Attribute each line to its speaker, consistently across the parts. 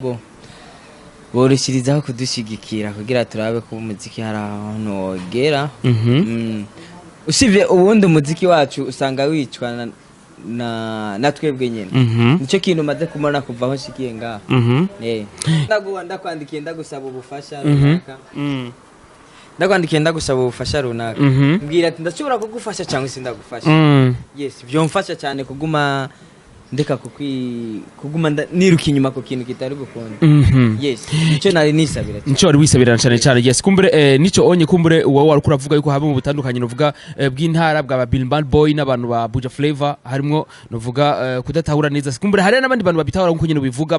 Speaker 1: Bo borushyirizaho kudushigikira kugira turabe ko umuziki hari ahantu wogera. Usibye ubundi umuziki wacu usanga wicwa na twebwe nyene. Nicyo kintu maze kubona kuva aho nshikiye ngaha. Ndaguha, ndakwandikiye, ndagusaba ubufasha runaka. Ndakwandikiye, ndagusaba ubufasha runaka. Mbwira ati ndashobora kugufasha cyangwa se ndagufasha. Yes, byomfasha cyane kuguma ndeka kuguma niruka inyuma ku kintu kitari gukunda. Yes, nicyo nari nisabira cyane.
Speaker 2: Nico wari wisabira cyane cyane, yes. Kumbure nico onye kumbure wowe wari kuravuga yuko haba mu butandukanye, nuvuga bw'intara bwa Bill Boy n'abantu ba Buja Flavor, harimwo nuvuga kudatahura neza. Kumbure hari n'abandi bantu babitahura nkuko nyine ubivuga.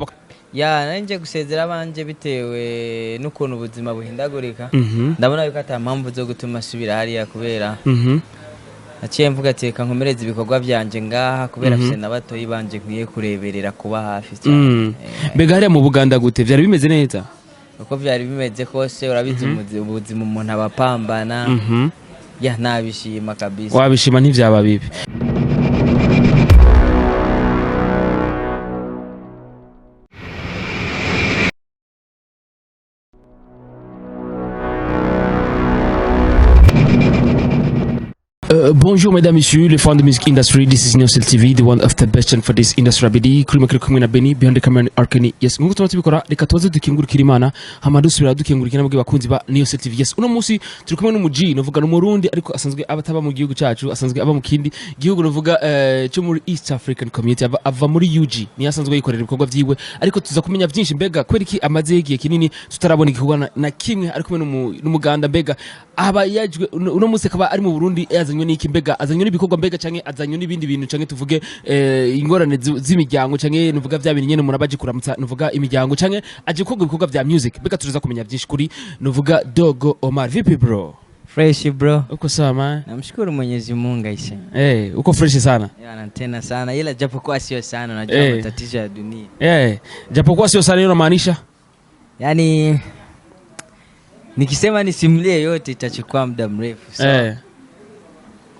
Speaker 1: Ya, nari nje gusezera abanje bitewe n'ukuntu ubuzima buhindagurika. Ndabona yuko ata mpamvu zo gutuma asubira hariya kubera naciye mvuga ati reka nkomereze ibikorwa byanje ngaha kubera mfise na batoyi banje nkwiye kureberera, kuba hafi cyane.
Speaker 2: Mbega hariya mu Buganda gute, vyari bimeze neza?
Speaker 1: Uko byari bimeze kose, urabizi, ubuzima umuntu aba apambana. Ya, nabishima kabisa.
Speaker 2: Wabishima, ntivyaba bibi. Bonjour mesdames, messieurs, les fans de music industry. This is Newsel TV, the one of the best channel for this industry. BD, kuri makuru kumwe na Benny, behind the camera Arkeni. Yes, nkuko tuma tubikora, reka tubaze dukingurikira Imana, hama dusubira dukingurikira nabwo bakunzi ba Newsel TV. Yes, uno munsi turi kumwe n'umuji, novuga n'umurundi ariko asanzwe aba ataba mu gihugu cacu, asanzwe aba mu kindi gihugu, novuga cyo muri East African Community, ava muri UG, niyo asanzwe yikorera ibikorwa vyiwe, ariko tuza kumenya vyinshi. Mbega kubera iki amaze igihe kinini tutarabona igikorwa na kimwe ari kumwe n'umuganda? Mbega aba yajwe uno munsi akaba ari mu Burundi yazanywe n'iki? Mbega azanywe n'ibikorwa, mbega canke azanywe n'ibindi bintu, canke tuvuge ingorane z'imiryango, canke nuvuga vya bintu nyene umuntu aba aje kuramutsa, nuvuga imiryango, canke aje gukora ibikorwa vya music? Mbega tuza kumenya vyinshi kuri nuvuga Dogo Omar. Vipi bro?
Speaker 1: Fresh bro.
Speaker 2: Uko sawa man?
Speaker 1: Namshukuru Mwenyezi Mungu aise.
Speaker 2: Uko fresh sana?
Speaker 1: Ya, tena sana, ila japokuwa sio sana, unajua matatizo ya dunia.
Speaker 2: Japokuwa sio sana, hiyo inamaanisha?
Speaker 1: Yaani nikisema nisimulie yote itachukua muda mrefu, so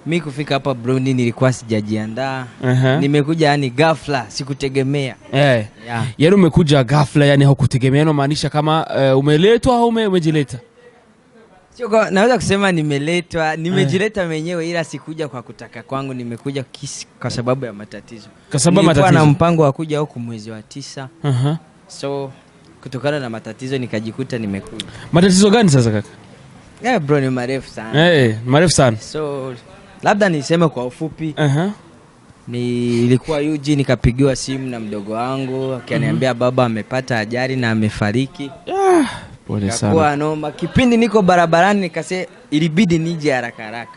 Speaker 1: mi kufika hapa Burundi nilikuwa sijajiandaa. Nimekuja yani ghafla, sikutegemea. Yeah.
Speaker 2: Yaani umekuja ghafla, yani haukutegemea, inamaanisha kama umeletwa au umejileta?
Speaker 1: Sio naweza kusema nimeletwa, nimejileta mwenyewe, ila sikuja kwa kutaka kwangu, nimekuja kwa sababu ya matatizo.
Speaker 2: Kwa sababu ya
Speaker 1: Nilikuwa na
Speaker 2: matatizo.
Speaker 1: mpango wa kuja huku mwezi wa 9. So kutokana na matatizo nikajikuta nimekuja.
Speaker 2: Matatizo gani sasa kaka?
Speaker 1: Yeah, bro, ni marefu sana.
Speaker 2: Marefu sana.
Speaker 1: So labda niseme kwa ufupi. Nilikuwa UG, nikapigiwa simu na mdogo wangu akaniambia baba amepata ajali na amefariki.
Speaker 2: Pole sana.
Speaker 1: Kakuwa noma. Kipindi niko barabarani nikase ilibidi nije haraka haraka.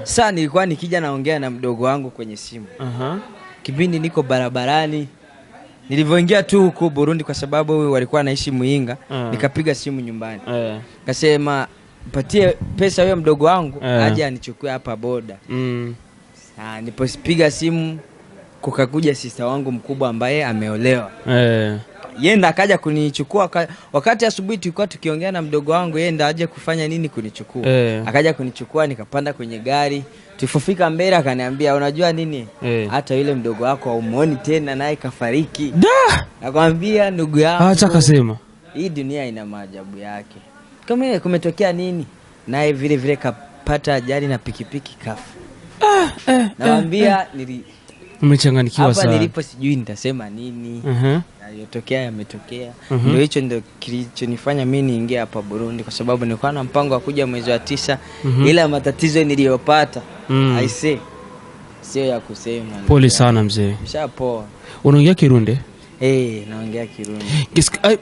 Speaker 1: Sasa nilikuwa nikija naongea na mdogo wangu kwenye simu. Kipindi niko barabarani, nilivyoingia tu huku Burundi, kwa sababu walikuwa wanaishi Muyinga, nikapiga simu nyumbani. Kasema patie pesa huyo mdogo wangu aje anichukue hapa boda. Ah, nilipopiga simu kukakuja sister wangu mkubwa ambaye ameolewa. Yeye ndo akaja kunichukua wakati asubuhi tulikuwa tukiongea na mdogo wangu, yeye ndo aje kufanya nini, kunichukua. Akaja kunichukua, nikapanda kwenye gari. Tulipofika mbele akaniambia, unajua nini? Hata yule mdogo wako haumuoni tena, naye kafariki.
Speaker 2: Da!
Speaker 1: Nakwambia ndugu yangu.
Speaker 2: Acha kasema.
Speaker 1: Hii dunia ina maajabu yake. Kama kumetokea nini? Naye vile vile kapata ajali na pikipiki kafa. Nakwambia
Speaker 2: Umechanganyikiwa
Speaker 1: hapa
Speaker 2: sana.
Speaker 1: nilipo sijui nitasema nini. Yaliyotokea yametokea. Ndio hicho ndio kilichonifanya mimi niingie hapa Burundi, kwa sababu nilikuwa na mpango wa kuja mwezi wa 9, ila matatizo niliyopata I say sio ya kusema.
Speaker 2: Pole sana mzee.
Speaker 1: Mshapoa.
Speaker 2: Unaongea Kirundi?
Speaker 1: Naongea Kirundi.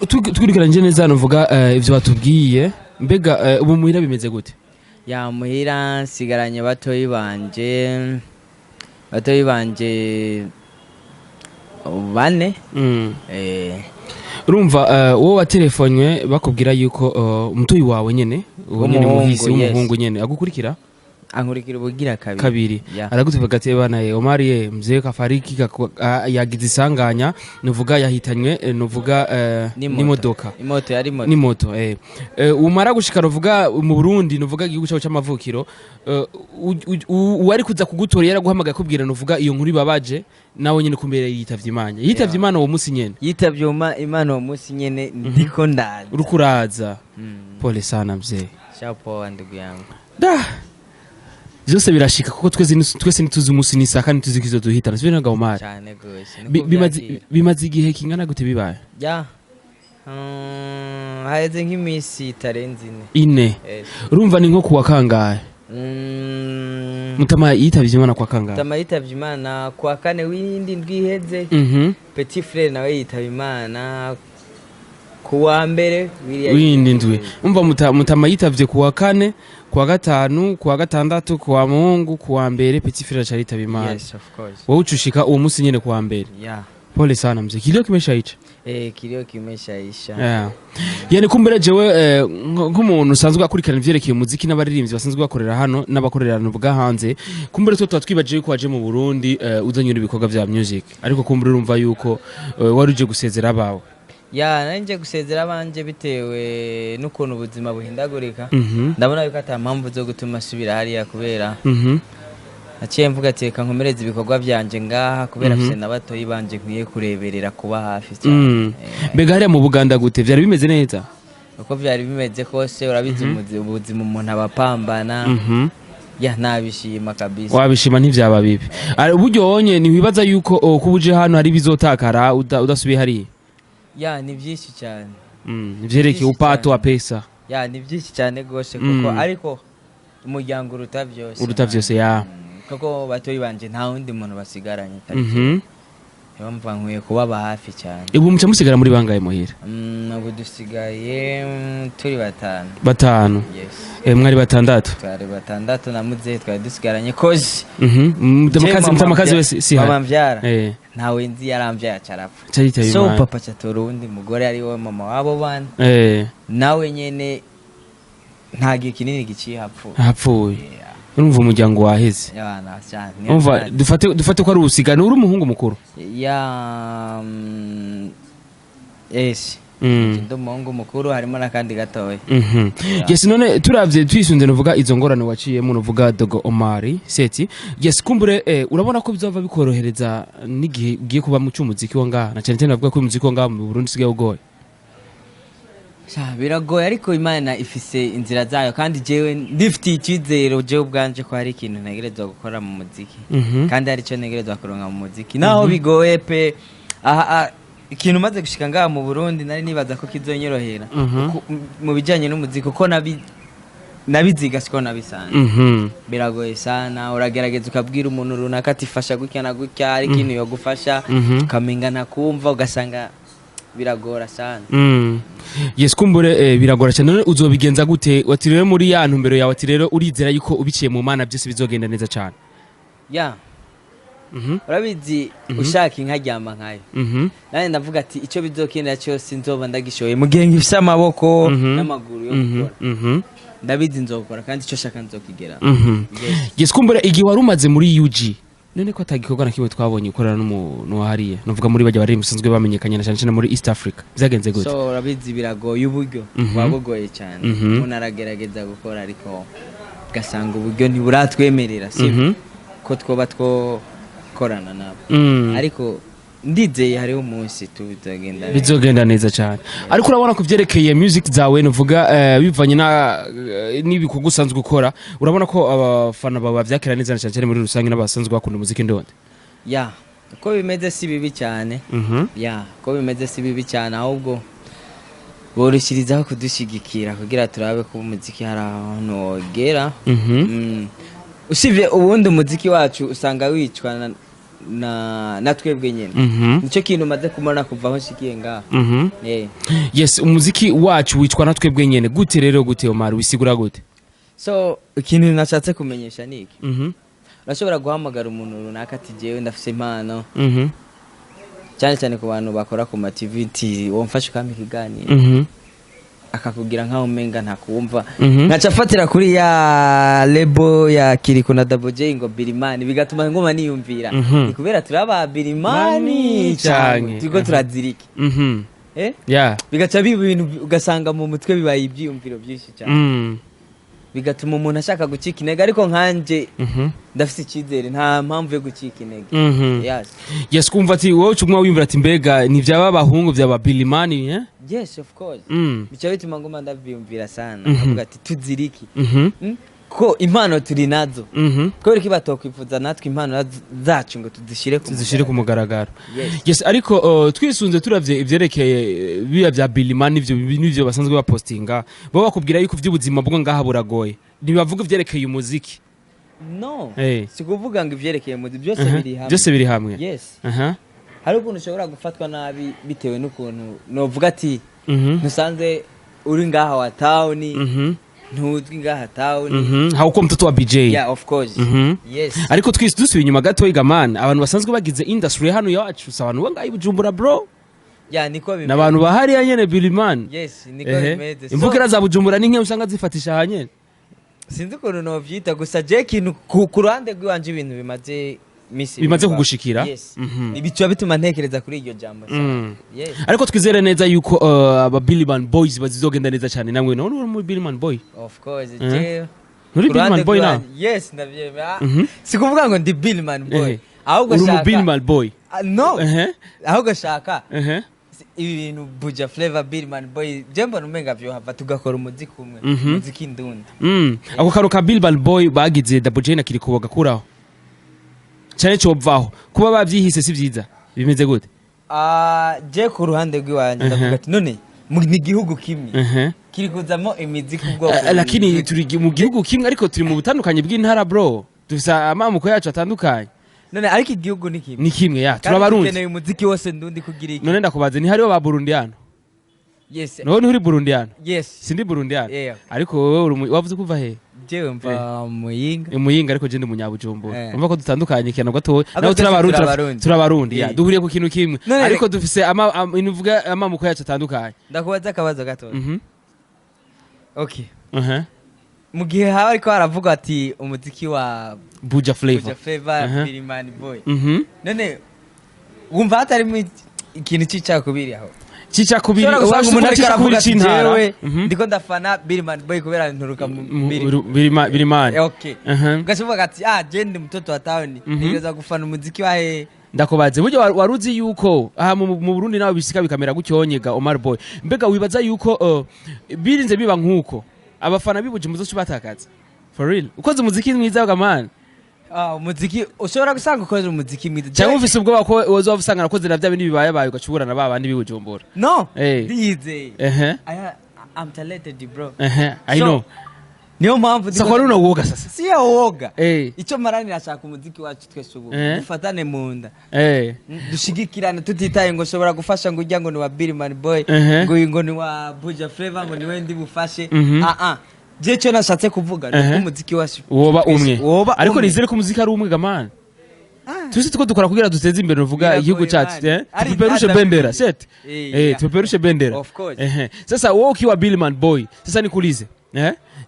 Speaker 2: Tukurikiranye neza nuvuga ivyo batubwiye, mbega ubu muhira bimeze gute?
Speaker 1: Ya, muhira nsigaranye batoyi banje, batoyi banje bane.
Speaker 2: Urumva wowe watelefonywe bakubwira yuko umutuyi wawe nyene uwo nyene
Speaker 1: W'umuhungu,
Speaker 2: muhisi
Speaker 1: yes.
Speaker 2: w'umuhungu nyene agukurikira.
Speaker 1: Ankurikira ubugira kabiri.
Speaker 2: Kabiri.
Speaker 1: Yeah.
Speaker 2: Aragutupa ati: "Bana ye Omar ye mzee kafariki, yagize isanganya, nuvuga yahitanywe, nuvuga n'imodoka."
Speaker 1: Imoto, yari moto.
Speaker 2: N'imoto. Umara gushika, nuvuga mu Burundi, nuvuga igihugu cyawe c'amavukiro, uwari kuza kugutora yaraguhamagaye akubwira, nuvuga iyo nkuru ibabaje, nawe nyene kumbere yitavye Imana, yitavye Imana uwo munsi nyene.
Speaker 1: Yitavye Imana uwo munsi nyene ndiko ndaza.
Speaker 2: Uriko uraza. Pole sana mzee.
Speaker 1: Shapoa ndugu yangu.
Speaker 2: Da, vyose birashika kuko twese ntituzi umunsi n'isaha kandi tuzi ko izoduhitana, sivyo nga Omar?
Speaker 1: Cyane gose. Niko
Speaker 2: Bimaze
Speaker 1: vyakira.
Speaker 2: bimaze igihe kingana gute bibaye?
Speaker 1: Ya, haheze nk'iminsi itarenze 4.
Speaker 2: 4?
Speaker 1: Yes.
Speaker 2: Urumva ni nko kuwa kangahe? Mutama yitavye Imana kwa kangahe?
Speaker 1: Mutama yitavye Imana kuwa kane w'iyindi ndwi iheze. Petit frère nawe yitaba Imana kuwa mbere w'iriya
Speaker 2: W'iyindi ndwi. Umva, Mutama yitavye kuwa kane, kuwa gatanu, kuwa gatandatu, kuwa Mungu, kuwa mbere petit frère aca yitaba Imana.
Speaker 1: Yes, of course.
Speaker 2: Wowe ucushika uwo munsi nyene kuwa mbere.
Speaker 1: Yeah.
Speaker 2: Pole sana mzee, kilio kimeshaisha.
Speaker 1: Eh, kilio kimeshaisha.
Speaker 2: Yeah. Yani kumbere jewe nk'umuntu usanzwe akurikirana ivyerekeye umuziki n'abaririmbyi basanzwe bakorera hano n'abakorera nuvuga hanze, kumbere twe tuba twibaje yuko waje mu Burundi uzanye ibikorwa vya music, ariko kumbere urumva yuko wari uje gusezera abawe.
Speaker 1: Ya, nari gusezera abanje bitewe n'ukuntu ubuzima buhindagurika. Ndabona yuko ata mpamvu zo gutuma asubira hariya kubera naciye mvuga ati reka nkomereze ibikorwa byanje ngaha kubera mfise na batoyi banje nkwiye kureberera, kuba hafi cyane.
Speaker 2: Mbega hariya mu Buganda gute, vyari bimeze neza?
Speaker 1: Uko vyari bimeze kose, urabizi ubuzima umuntu aba apambana. Ya, nabishima kabisa.
Speaker 2: Wabishima, ntivyaba bibi. Ari uburyo wonye ntiwibaza yuko kuba uje hano hari bizotakara udasubiye hariya?
Speaker 1: Ya, ni byinshi cyane.
Speaker 2: Ivyerekeye
Speaker 1: Byinshi
Speaker 2: upato
Speaker 1: cyane.
Speaker 2: wa pesa.
Speaker 1: Ya, ni byinshi cyane rwose kuko ariko umuryango uruta byose.
Speaker 2: Uruta vyose, ya.
Speaker 1: Kuko batoyi banje nta wundi muntu basigaranye atari niyo mpamvu nkwiye kubaba hafi cyane.
Speaker 2: Ubu muca musigara muri bangahe muhira?
Speaker 1: Ubu dusigaye turi batanu.
Speaker 2: Batanu?
Speaker 1: Yes.
Speaker 2: Mwari batandatu?
Speaker 1: Twari batandatu na muzehe twari dusigaranye kozi.
Speaker 2: Mutamakazi, mutamakazi wese si
Speaker 1: mama
Speaker 2: hari?
Speaker 1: mbyara ntawe nzi, yarambyaye acarapfa.
Speaker 2: Cyari
Speaker 1: So
Speaker 2: Imana.
Speaker 1: papa catora uwundi mugore ari we mama wabo bana. Nawe nyene nta gihe kinini giciye hapfuye.
Speaker 2: Hapfuye. Urumva umuryango waheze.
Speaker 1: Yabana cyane.
Speaker 2: Urumva dufate ko ari ubusigano, uri umuhungu mukuru?
Speaker 1: Ya, yes. Ndi umuhungu mukuru, harimo n'akandi gatoya.
Speaker 2: Yes, none turavye twisunze nuvuga izo ngorane waciyemo, nuvuga Dogo Omari Seti, yes, kumbure urabona ko bizova bikorohereza n'igihe ugiye kuba mu cy'umuziki wo ngaha, na cyane cyane bavuga ko umuziki wo ngaha mu Burundi usigaye ugoye?
Speaker 1: Sha, biragoye ariko Imana ifise inzira zayo kandi jewe ndifitiye icyizere jewe ubwanje ko hari ikintu ntegerezwa gukora mu muziki kandi hari icyo ntegerezwa kuronka mu muziki naho bigoye pe. Aha ikintu maze gushika ngaha mu Burundi nari nibaza ko kizonyorohera mu bijyanye n'umuziki kuko nabiziga siko nabisanze. Biragoye sana, uragerageza ukabwira umuntu runaka ati fasha gutya na gutya, hari ikintu yogufasha, ukamenga ntakumva, ugasanga biragora sana.
Speaker 2: Yes, kumbure biragora cyane. None uzobigenza gute? Wati rero muri ya ntumbero yawe, ati rero urizera yuko ubiciye mu Mana byose bizogenda neza cyane?
Speaker 1: Ya, urabizi ushaka inka aryama nkayo. Nanjye ndavuga ati icyo bizokenda cyose nzoba ndagishoboye mu gihe ngifise amaboko n'amaguru yo gukora. Ndabizi nzokora kandi icyo shaka nzokigera. Yes.
Speaker 2: Yes, kumbure igihe wari umaze muri UG, none ko atagikorwa na kimwe twabonye ukorana n'umuntu wahariye, nuvuga muri bajya bari musanzwe bamenyekanye na cyane cyane muri East Africa, byagenze gute?
Speaker 1: So urabizi biragoye, uburyo buba bugoye cyane. Umuntu aragerageza gukora ariko ugasanga uburyo ntiburatwemerera, si ko twoba twokorana nabo. Ariko ndizeye hariho umunsi tuzagenda neza.
Speaker 2: Bizogenda neza cyane. Ariko urabona ku byerekeye music zawe, nuvuga bivanye na n'ibikorwa usanzwe ukora, urabona ko abafana bawe bavyakira neza na cyane cyane muri rusange n'abasanzwe bakunda umuziki ndonde?
Speaker 1: Ya, uko bimeze si bibi cyane. Ya, uko bimeze si bibi cyane, ahubwo borushyirizaho kudushyigikira kugira turabe ko umuziki hari ahantu wogera. Usibye ubundi umuziki wacu usanga wicwa na twebwe nyine. Nicyo kintu maze kubona kuva aho nshikiye ngaha.
Speaker 2: Yes, umuziki wacu wicwa na twebwe nyene gute rero? Gute Omar, wisigura gute?
Speaker 1: So ikintu nashatse kumenyesha ni iki: urashobora guhamagara umuntu runaka ati jewe ndafise impano, cyane cyane ku bantu bakora ku ma TV, ati womfasha ukampa ikiganiro. Akakugira nkaho umenga ntakumva. Nkaca afatira kuri ya label ya Kiriko na Double J ngo Birimani, bigatuma ngoma niyumvira ni kubera turi aba Birimani
Speaker 2: Mani
Speaker 1: cyane
Speaker 2: canke.
Speaker 1: turiko turazirika. Bigaca biba ibintu, ugasanga mu mutwe bibaye ibyiyumviro byinshi cyane, bigatuma umuntu ashaka gucika intege, ariko nkanje ndafite icyizere, nta mpamvu yo gucika intege. Yes.
Speaker 2: Yes, kumva ati wowe ucumwa wiyumvira ati mbega ni vyaba abahungu vyaba Bilimani, eh?
Speaker 1: Yes, of course. Bica bituma ngoma ndabyiyumvira sana, avuga ati tuziriki. Ko impano turi nazo, kubera ko batokwifuza natwe impano zacu ngo tuzishyire ku
Speaker 2: tuzishyire ku mugaragaro.
Speaker 1: Yes.
Speaker 2: Yes, ariko twisunze turavye ivyerekeye biya vya Bilimani, ivyo n'ivyo basanzwe bapostinga, bo bakubwira yuko ivy'ubuzima bwo ngaha buragoye, ntibavuga ivyerekeye umuziki.
Speaker 1: No, si kuvuga ngo ivyerekeye muzi byose, biri hamwe.
Speaker 2: Byose biri hamwe.
Speaker 1: Yes. Hari ukuntu ushobora gufatwa nabi bitewe n'ukuntu novuga ati ntusanze uri ngaha wa town, ntuzwi ngaha town.
Speaker 2: Hauko mtoto wa BJ.
Speaker 1: Yeah, of course. Yes.
Speaker 2: Ariko twese dusubiye inyuma gato igamana, abantu basanzwe bagize industry hano iwacu si abantu bo ngaha i Bujumbura, bro.
Speaker 1: Yeah, niko bimeze.
Speaker 2: N'abantu bahariya nyene Bilimani.
Speaker 1: Yes, niko bimeze. So,
Speaker 2: Imvukira za Bujumbura ni nke usanga zifatisha aha nyene.
Speaker 1: Sinzi ukuntu novyita, gusa je ikintu ku ruhande rw'iwanje, ibintu bimaze misi
Speaker 2: Bimaze
Speaker 1: biba.
Speaker 2: kugushikira?
Speaker 1: Yes. Bica bituma ntekereza kuri iryo jambo sana. Yes.
Speaker 2: Ariko twizere neza yuko aba Billyman Boys bazizogenda neza cyane. Namwe none uri muri Billyman Boy?
Speaker 1: Of course, je
Speaker 2: Nturi
Speaker 1: ku ruhande
Speaker 2: Billyman Boy nawe?
Speaker 1: Yes, ndavyemera. Si kuvuga ngo ndi Billman Boy, ahubwo
Speaker 2: Uri mu
Speaker 1: shaka
Speaker 2: Billyman Boy?
Speaker 1: Ah, no. Ahubwo shaka ibi bintu Buja Flavor, Billman Boy, je mbona umenga vyohava tugakora umuziki umwe, umuziki ndundi.
Speaker 2: Ako karo ka Billyman Boy bagize Double J na Kiriko bagakuraho cyane, cyovaho kuba bavyihise si byiza, bimeze gute?
Speaker 1: Ah, je ku ruhande rw'iwanje ndavuga ati none ni igihugu kimwe kiri kuzamo imiziki ubwoko
Speaker 2: Lakini
Speaker 1: bubiri.
Speaker 2: turi mu gihugu kimwe, ariko turi mu butandukanye bw'intara, bro, dufise amamuko yacu atandukanye.
Speaker 1: None ariko igihugu ni kimwe.
Speaker 2: Ni kimwe, ya.
Speaker 1: Kandi
Speaker 2: Turabarundi.
Speaker 1: dukeneye umuziki wose ndundi kugira iki.
Speaker 2: None ndakubaze, ni hariho ba Burundiano?
Speaker 1: Yes.
Speaker 2: None uri Burundiano?
Speaker 1: Yes.
Speaker 2: Sindi Burundiano.
Speaker 1: Yeah.
Speaker 2: Ariko wowe uri wavuze kuva he?
Speaker 1: Jewe mva Muyinga.
Speaker 2: Muyinga, ariko je ndi Munyabujumbura. Umva ko dutandukanye ikintu gatoya.
Speaker 1: Ariko
Speaker 2: Naho
Speaker 1: twese
Speaker 2: turabarundi.
Speaker 1: turabarundi.
Speaker 2: Turabarundi, ya. Duhuriye ku kintu kimwe,
Speaker 1: None
Speaker 2: ariko dufise ama inuvuga amamuko yacu atandukanye.
Speaker 1: Ndakubaza akabazo gatoya. Okay, mu gihe haba ariko haravuga ati umuziki wa
Speaker 2: Buja Flavor,
Speaker 1: Buja Flavor, Billyman Boy, none wumva hatarimo ikintu c'icakubiri aho?
Speaker 2: Cicakubiri?
Speaker 1: Ushobora gusanga umuntu ariko aravuga ati
Speaker 2: c'intara.
Speaker 1: jewe ndiko ndafana Billyman Boy kubera nturuka mu
Speaker 2: Birimani.
Speaker 1: Okay. Ugashoboka ati ah, je ndi mtoto wa town, ntegereza gufana umuziki wa he?
Speaker 2: Ndakubaze, burya waruzi yuko aha mu Burundi nawe bisika bikamera gutyonyega, Omar Boy? Mbega wibaza yuko birinze biba nkuko abafana bibuje muzoco batakaza? For real, ukoze umuziki mwiza gamana.
Speaker 1: Ah, umuziki ushobora gusanga ukoze umuziki mwiza.
Speaker 2: Cyangwa ufise ubwoba ko wozoba usanga nakoze na bya bindi bibaye baye ugacubura na babandi bibujumbura?
Speaker 1: No.
Speaker 2: Eh.
Speaker 1: Ndiyizeye. I'm talented, bro.
Speaker 2: I
Speaker 1: So,
Speaker 2: know.
Speaker 1: Niyo mpamvu
Speaker 2: Sasa kwa nini uwoga sasa?
Speaker 1: Siyo woga. Icyo maranira, ashaka umuziki wacu twese ubu dufatane mu nda, dushigikirane, tutitaye ngo ushobora gufasha ngo ujya ngo ni wa Billman Boy, ngo uyu ngo ni wa Buja Flavor, ngo niwe ndi bufashe. Ah ah, je cyo nashatse kuvuga ni uko umuziki wacu
Speaker 2: woba
Speaker 1: twese
Speaker 2: umwe.
Speaker 1: woba
Speaker 2: Ariko
Speaker 1: umwe.
Speaker 2: nizere ko umuziki ari umwe gamana. Tuzi tuko dukora kugira duteze imbere uvuga
Speaker 1: Biragoye,
Speaker 2: igihugu cyacu,
Speaker 1: man.
Speaker 2: eh?
Speaker 1: Ari
Speaker 2: Tupeperushe
Speaker 1: nadra
Speaker 2: bendera
Speaker 1: biragoye.
Speaker 2: set.
Speaker 1: Yeah.
Speaker 2: Tupeperushe bendera.
Speaker 1: Of course.
Speaker 2: Sasa wewe ukiwa Billman Boy, sasa nikuulize,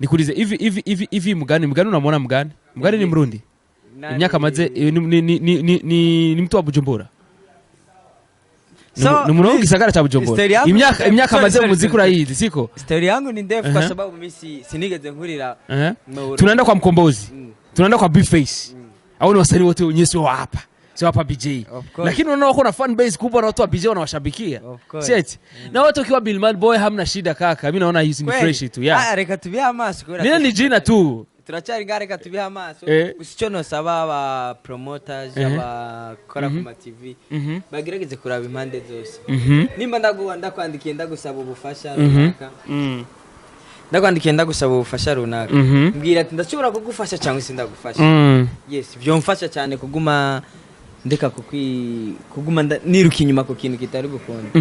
Speaker 2: nikuulize hivi hivi hivi hivi, mgani unamwona mgani? Mgani ni Mrundi.
Speaker 1: Nani?
Speaker 2: Imyaka amaze ni mtu wa Bujumbura.
Speaker 1: So,
Speaker 2: Ni umuntu wo mu gisagara cha Bujumbura.
Speaker 1: Story yangu
Speaker 2: Imyaka
Speaker 1: Sorry,
Speaker 2: amaze mu
Speaker 1: sorry,
Speaker 2: muziki
Speaker 1: sorry.
Speaker 2: urayizi, siko?
Speaker 1: Story yangu ni ndefu kwa sababu mimi sinigeze nkurira mu Burundi.
Speaker 2: Tunaenda kwa Mkombozi. Tunaenda kwa Bface. Au ni wasanii wote wenyewe sio wa hapa. Sio hapa BJ.
Speaker 1: Of course.
Speaker 2: Lakini unaona wako na fan base kubwa na watu wa BJ wanawashabikia.
Speaker 1: Of course.
Speaker 2: Si eti? Na watu ukiwa Billman Boy hamna shida kaka. Mimi naona hizi ni
Speaker 1: Kweli.
Speaker 2: fresh tu. Yeah.
Speaker 1: Ah, reka tubihe amaso kubera
Speaker 2: Nile ni jina tu.
Speaker 1: Turacyari ngaha, reka tubihe amaso. Gusa icyo nosaba aba promoters, abakora ku ma TV, bagerageze kuraba impande zose. Nimba ndaguha, ndakwandikiye ndagusaba ubufasha runaka, ndakwandikiye ndagusaba ubufasha runaka, mbwira ati ndashobora kugufasha cyangwa se ndagufasha. Yes, byomfasha cyane kuguma Ndeka kuguma niruka inyuma ku kintu kitari gukunda.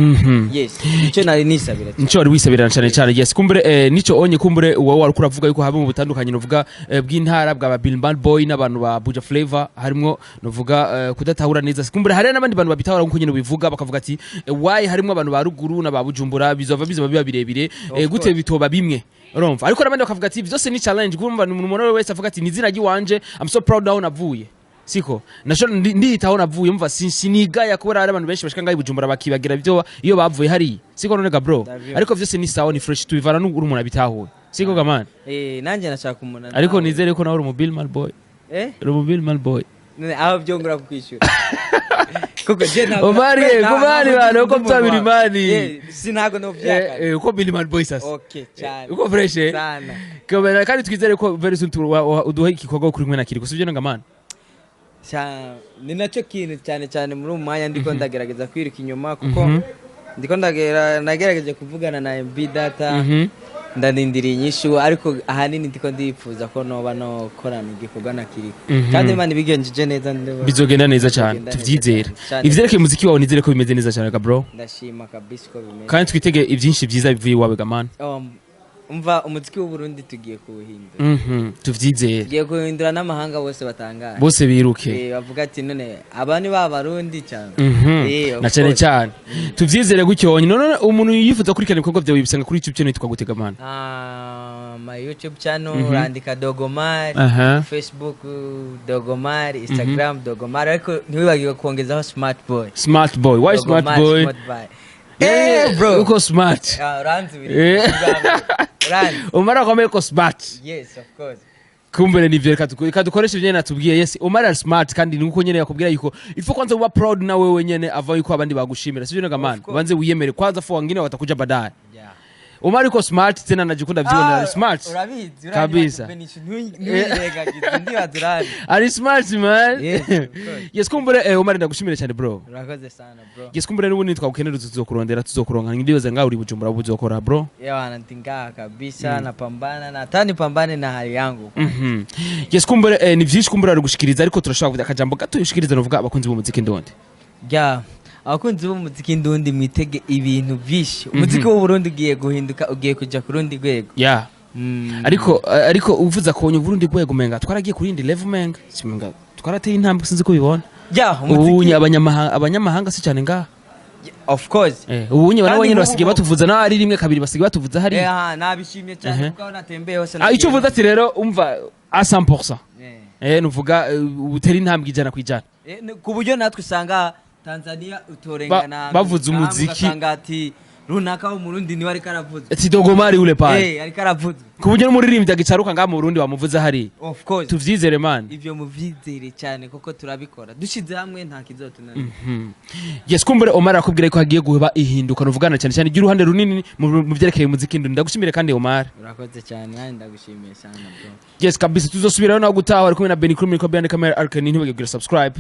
Speaker 1: Yes, icyo nari nisabira cyane.
Speaker 2: Nico wari wisabira cyane cyane. Yes, kumbure nico onye kumbure wowe wari kuravuga yuko haba mu butandukanye, nuvuga bw'intara bwa Bill Bad Boy n'abantu ba Buja Flavor, harimwo nuvuga kudatahura neza. Kumbure hari n'abandi bantu babitahura nkuko nyine ubivuga, bakavuga ati why harimwo abantu ba ruguru n'aba Bujumbura, bizova bizoba biba birebire
Speaker 1: Of
Speaker 2: gute
Speaker 1: course.
Speaker 2: Bitoba bimwe, urumva? Ariko n'abandi bakavuga ati byose ni challenge. Kumva umuntu wese avuga ati ni izina ry'iwanje, I'm so proud aho navuye, siko nasho ndiyitaho navuye, mva sinigaya kubera hari abantu benshi bashika ngaho i Bujumbura bakibagira ibyo iyo bavuye hariya, siko none ga bro?
Speaker 1: Ndavyumva.
Speaker 2: Ariko vyose ni sawa, ni fresh, tubivana n'uri umuntu abitahuye, siko ga man?
Speaker 1: Nanjye nashaka umuntu
Speaker 2: Ariko
Speaker 1: nawe.
Speaker 2: Nizere ko nawe uri umu Bill Man boy.
Speaker 1: Eh.
Speaker 2: Uri umu Bill Man boy.
Speaker 1: None aho byongera kukwishyura kuko je ntabwo
Speaker 2: Omari, kubali bana, uko mtabiri mani.
Speaker 1: Si ntabwo novyaka.
Speaker 2: Uko Bill Man boy sasa.
Speaker 1: Okay, cyane.
Speaker 2: Uko fresh, eh?
Speaker 1: Sana.
Speaker 2: Kabera kandi twizere ko very soon uduhe igikorwa kuri kumwe na Kiriko, sivyo nga man?
Speaker 1: Ni nacyo kintu cyane cyane muri uyu mwanya ndiko ndagerageza kwiruka inyuma, kuko ndiko nagerageje kuvugana na MB Data. Ndarindiriye inyishu, ariko ahanini ndiko ndifuza ko noba nokorana igikorwa na Kiriko. Kandi Imana ibigenjeje neza
Speaker 2: Bizogenda neza cyane.
Speaker 1: Bizogenda neza.
Speaker 2: Tuvyizere.
Speaker 1: Cyane.
Speaker 2: Ivyerekeye umuziki wawe, nizere ko bimeze neza cyane ga bro.
Speaker 1: Ndashima kabisa uko bimeze.
Speaker 2: Kandi twitege ibyinshi byiza bivuye iwawe ga man.
Speaker 1: Umva, umuziki w'Uburundi tugiye kuwuhindura.
Speaker 2: Tuvyizere.
Speaker 1: Tugiye kuwuhindura n'amahanga bose batangaye.
Speaker 2: Bose biruke.
Speaker 1: Bavuga ati none aba ni ba Barundi cyane. Of
Speaker 2: Na cyane
Speaker 1: course.
Speaker 2: cyane tuvyizere gutyo. None umuntu yifuza kurikirana ibikorwa byawe bisanga kuri YouTube channel yitwa gute ga man?
Speaker 1: Ah, my YouTube channel urandika Dogomar. Facebook Dogomar, Instagram Dogomar, ariko ntiwibagirwe kongezaho Smart Boy.
Speaker 2: Smart Boy, why Smart
Speaker 1: Dogomar,
Speaker 2: Boy?
Speaker 1: Smart Boy. Bro.
Speaker 2: Uko smart.
Speaker 1: Ah, uranzi biri. Uranzi.
Speaker 2: Umara akomeye ko smart.
Speaker 1: Yes, of course.
Speaker 2: Kumbere nivyo, reka dukoreshe ibyo nyene natubwiye. Yes, Omar ari smart, kandi nuko nyene yakubwira yuko ifo kwanza uba proud na wewe nyene ava yuko abandi bagushimira, sivyo nga man?
Speaker 1: Of course.
Speaker 2: Ubanze wiyemere kwanza, fo wengine watakuja baadaye.
Speaker 1: Yeah.
Speaker 2: Omar yuko smart tena, najikunda vyibonera ari smart.
Speaker 1: Urabizi.
Speaker 2: Kabisa.
Speaker 1: Ntiwirengagize, ndibaza urabizi.
Speaker 2: Ari smart man.
Speaker 1: Yes, of course.
Speaker 2: Yes, kumbure Omar, ndagushimire cyane bro.
Speaker 1: Urakoze sana bro.
Speaker 2: Yes, kumbure n'ubundi twagukenera tuzokurondera, tuzokuronka. Ndibaza ngaho uri Bujumbura buzokora bro.
Speaker 1: Yawana, ndi ngaha kabisa, napambana na hata nipambane na hali yangu.
Speaker 2: Yes, kumbure ni vyinshi kumbure ari gushikiriza, ariko turashobora kuvuga akajambo gato ushikiriza novuga abakunzi b'umuziki ndondi.
Speaker 1: Ya, abakunzi b'umuziki ndundi, mwitege ibintu byinshi. Umuziki w'Uburundi ugiye guhinduka, ugiye kuja ku rundi rwego.
Speaker 2: Ariko uvuza ko Burundi rwego, menga twaragiye kuri indi level, menga simenga twarateye intambwe, sinzi ko ubibona.
Speaker 1: Ya,
Speaker 2: Ubunye
Speaker 1: umuziki
Speaker 2: abanyamahanga si cyane ngaha.
Speaker 1: Of course.
Speaker 2: Ubunye
Speaker 1: Kandi
Speaker 2: nabo nyene
Speaker 1: nk'ubu
Speaker 2: basigaye batuvuza naho ari rimwe kabiri, basigaye batuvuza hari.
Speaker 1: Nabishimye cyane kuko aho natembeye hose
Speaker 2: Ah, icyo uvuze ati rero umva a 100%. Nuvuga utera intambwe 100%.
Speaker 1: Ku buryo natwe usanga Tanzania utorengana
Speaker 2: Bavuze umuziki.
Speaker 1: Ugasanga ati runaka w'Umurundi niwe ariko aravuza.
Speaker 2: Ati Dogomari ule pale.
Speaker 1: Ariko aravuza.
Speaker 2: Ku buryo n'umuririmbyi agicaruka ngaha mu Burundi bamuvuza hari.
Speaker 1: Of course.
Speaker 2: Tuvyizere man.
Speaker 1: Ivyo muvyizere cyane kuko turabikora dushize hamwe, nta kizotunanira.
Speaker 2: Yes, kumbure Omar akubwira ko hagiye guheba ihinduka nuvugana cyane cyane ry'uruhande runini mu byerekeye umuziki ndundi. Ndagushimire kandi Omar.
Speaker 1: Urakoze cyane, nanjye ndagushimiye sana bro.
Speaker 2: Yes kabisa, tuzosubirayo nawe gutaha. Ari kumwe na Benny kuri micro, behind camera Arkeni. Ntibagire kugira subscribe.